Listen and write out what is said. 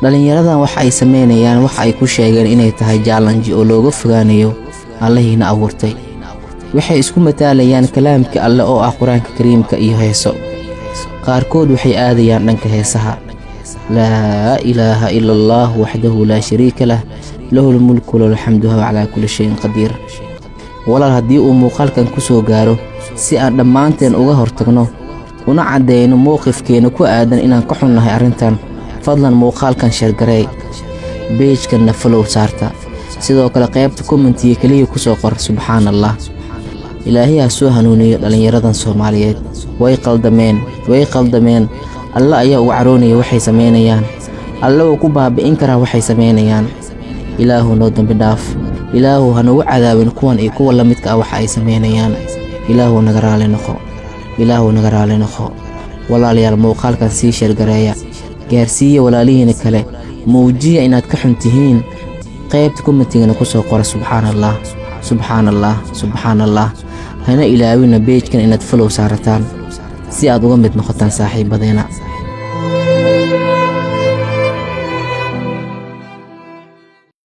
Dhallinyaradan waxa ay sameynayaan waxa ay ku sheegeen inay tahay challenge oo looga fogaanayo Allahiina abuurtay. Waxay isku mataalayaan kalaamka Alle oo ah Qur-aanka Kariimka iyo heeso. Qaarkood waxay aadayaan dhanka heesaha. Laa ilaaha ila Allah waxdahu laa shariika lah, lahu lmulku lahu alxamdu, huwa calaa kulli shayin qadiir. Walaal, haddii uu muuqaalkan ku soo gaaro, si aan dhammaanteen uga hortagno una caddeyno mowqifkeena ku aadan inaan ka xunnahay arrintan, fadlan muuqaalkan share gareey, page-kanna follow saarta. Sidoo kale qaybta comment-iga keliya kusoo qor "Subxaan Allah". Ilaahay ha soo hanuuniyo dhallinyaradan Soomaaliyeed. Way qaldameen, way qaldameen. Alle ayaa uga caroonaya waxay samaynayaan. Alle wuu ku baabi'in karaa waxay samaynayaan. Ilaahu noo dambi dhaaf. Ilaahu ha nagu cadaabin kuwan iyo kuwa la midka ah waxa ay samaynayaan. Ilaahu naga raali noqo, Ilaahu naga raali noqo. Walaalayaal, muuqaalkan sii share gareeya, gaarsiiya walaalihiina kale, muujiya inaad ka xun tihiin. Qaybta comment-igana kusoo qora "Subxaan Allah, subxaan Allah, subxaan Allah". Hana ilaawina page-kan inaad follow saarataan si aad uga mid noqotaan saaxiibadeena.